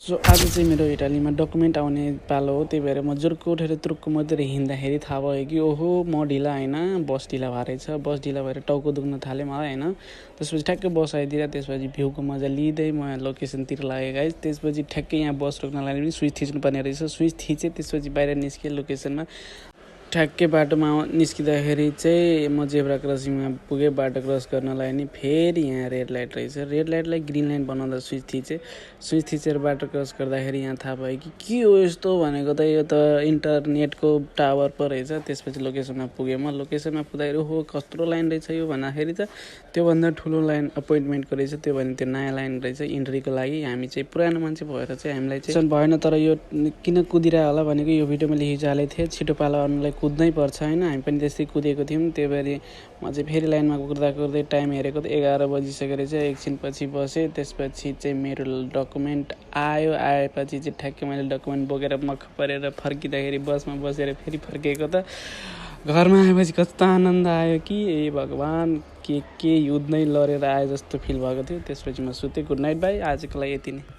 आज चाहिँ मेरो इटालीमा डकुमेन्ट आउने पालो हो। त्यही भएर म जोर्को उठेर तुरुक्क मात्रै हिँड्दाखेरि थाहा भयो कि ओहो म ढिला होइन, बस ढिला भएर रहेछ। बस ढिला भएर टाउको दुख्न थाल्यो मलाई होइन। त्यसपछि ठ्याक्कै बस आइदिएर त्यसपछि भ्यूको मजा लिँदै म लोकेसनतिर लागेँ गाइस। त्यसपछि ठ्याक्कै यहाँ बस रोक्न लागि पनि स्विच थिच्नुपर्ने रहेछ। स्विच थिचेँ, त्यसपछि बाहिर निस्केँ लोकेसनमा। ठ्याक्कै बाटोमा निस्किँदाखेरि चाहिँ म जेब्रा क्रसिङमा पुगेँ बाटो क्रस गर्नलाई नि। फेरि यहाँ रेड लाइट रहेछ। रेड लाइटलाई ग्रिन लाइट बनाउँदा स्विच थिचेँ। स्विच थिचेर बाटो क्रस गर्दाखेरि यहाँ थाहा भयो कि के हो यस्तो भनेको त यो त इन्टरनेटको टावर पो रहेछ। त्यसपछि लोकेसनमा पुगेँ म। लोकेसनमा पुग्दाखेरि ओहो कत्रो लाइन रहेछ यो भन्दाखेरि त त्योभन्दा ठुलो लाइन अपोइन्टमेन्टको रहेछ। त्यो भने त्यो नयाँ लाइन रहेछ इन्ट्रीको लागि। हामी चाहिँ पुरानो मान्छे भएर चाहिँ हामीलाई चाहिँ भएन। तर यो किन कुदिरह होला भनेको यो भिडियोमा लेखिचालेको थिएँ। छिटो पालो आउनुलाई कुद्नै पर्छ होइन। हामी पनि त्यस्तै कुदेको थियौँ। त्यही भएर म चाहिँ फेरि लाइनमा कुर्दै टाइम हेरेको त 11 बजिसकेर चाहिँ एकछिनपछि बसेँ। त्यसपछि चाहिँ मेरो डकुमेन्ट आएपछि चाहिँ ठ्याक्कै मैले डकुमेन्ट बोकेर मख परेर फर्किँदाखेरि बसमा बसेर फेरि फर्केको त घरमा आएपछि कस्तो आनन्द आयो कि ए भगवान् के युद्ध नै लडेर आए जस्तो फिल भएको थियो। त्यसपछि म सुतेँ। Good night by. आजको लागि यति नै।